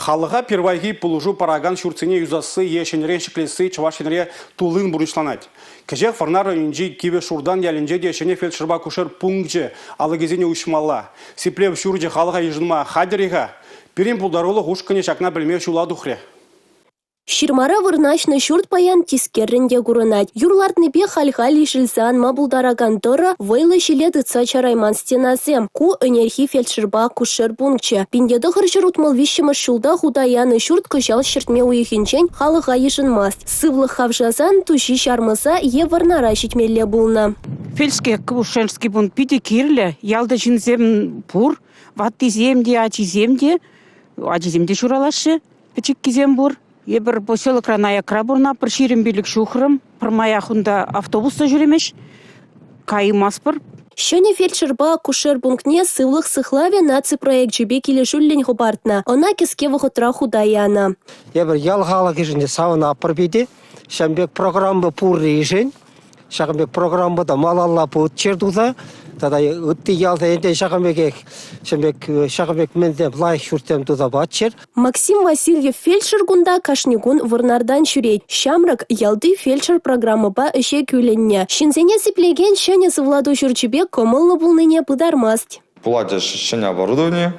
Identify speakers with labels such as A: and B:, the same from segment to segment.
A: Халӑха пирвайхи пулӑшу паракан ҫуртсене юсасси е ҫӗнӗрен ҫӗклесси Чӑваш Енре туллин пурнӑҫланать. Кӗҫех Вӑрнар районӗнчи Кивӗ Шуртан ялӗнче те ҫӗнӗ фельдшерпа акушер пункчӗ алӑкӗсене уҫмалла. Сиплев ҫурчӗ халӑха йышӑнма хатӗр-и-ха? Пирӗн пултарулӑх ушкӑнӗ ҫакна пӗлме ҫула тухрӗ.
B: Ҫырмара вырнаҫнӑ ҫурт паян тискеррӗн те курӑнать. Юр лартнипе халь-халь ишӗлсе анма пултаракан тӑрӑ вӑйлӑ ҫиле тытса чарайман стенасем. Ку ӗнерхи фельдшерпа акушер пункчӗ. 1963-мӗш ҫулта хута янӑ ҫурт кӑҫал ҫӗртме уйӑхӗнчен халӑха йышӑнмасть. Сывлӑх хавшасан Туҫи Ҫармӑса е Вӑрнара ҫитмелле пулнӑ.
C: Фельдшерский акушерский пункт питӗ кирлӗ. Ялта ҫынсем пур, ваттисем те, ачисем те. Ачисем те ҫуралаҫҫӗ. Пӗчӗккисем пур. Эпир поселокран аякра пурӑнатпӑр, 25 ҫухрӑм. Пӗрмаях унта автобус та ҫӳремест. Каймастпӑр.
B: Ҫӗнӗ фельдшерпа акушер пунктне «Сывлӑх сыхлавӗ» наци проекчӗпе килӗшӳллӗн хӑпартнӑ. Ӑна кӗске вӑхӑтра хута янӑ.
D: Эпир ял халӑхӗшӗн те савӑнатпӑр питӗ. Ҫавӑн пек программа пурришӗн. Ҫакӑн пек программа та малалла пыччӑр туса тата ытти ялсене те ҫакӑн пекех ҫакӑн пек ҫакӑн пек мӗнсем лайӑх ҫуртсем туса паччӑр.
B: Максим Васильев фельдшер кунта кашни кун Вӑрнартан ҫӳрет. Ҫамрӑк ялти фельдшер программӑпа ӗҫе кӳлӗннӗ. Ҫынсене сиплекен ҫӗнӗ сывлату ҫурчӗпе кӑмӑллӑ пулнине пытармасть.
E: Пулать ҫӗнӗ оборудовани,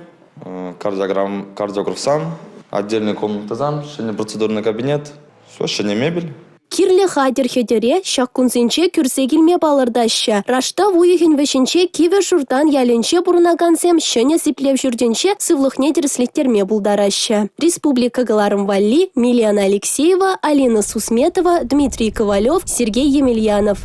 E: кардиограмм, кардиографсам, отдельный комнатӑсам, ҫӗнӗ процедурный кабинет, все, ҫӗнӗ мебель.
B: Кирлӗ хатӗр-хӗтӗре ҫак кунсенче кӳрсе килме палӑртаҫҫӗ. Раштав уйӑхӗн вӗҫӗнче Кивӗ Шуртан ялӗнче пурӑнакансем ҫӗнӗ сиплев ҫуртӗнче сывлӑхне тӗрӗслеттерме пултараҫҫӗ. Республика кӑларӑм валли Милена Алексеева, Алина Сусметова, Дмитрий Ковалев, Сергей Емельянов.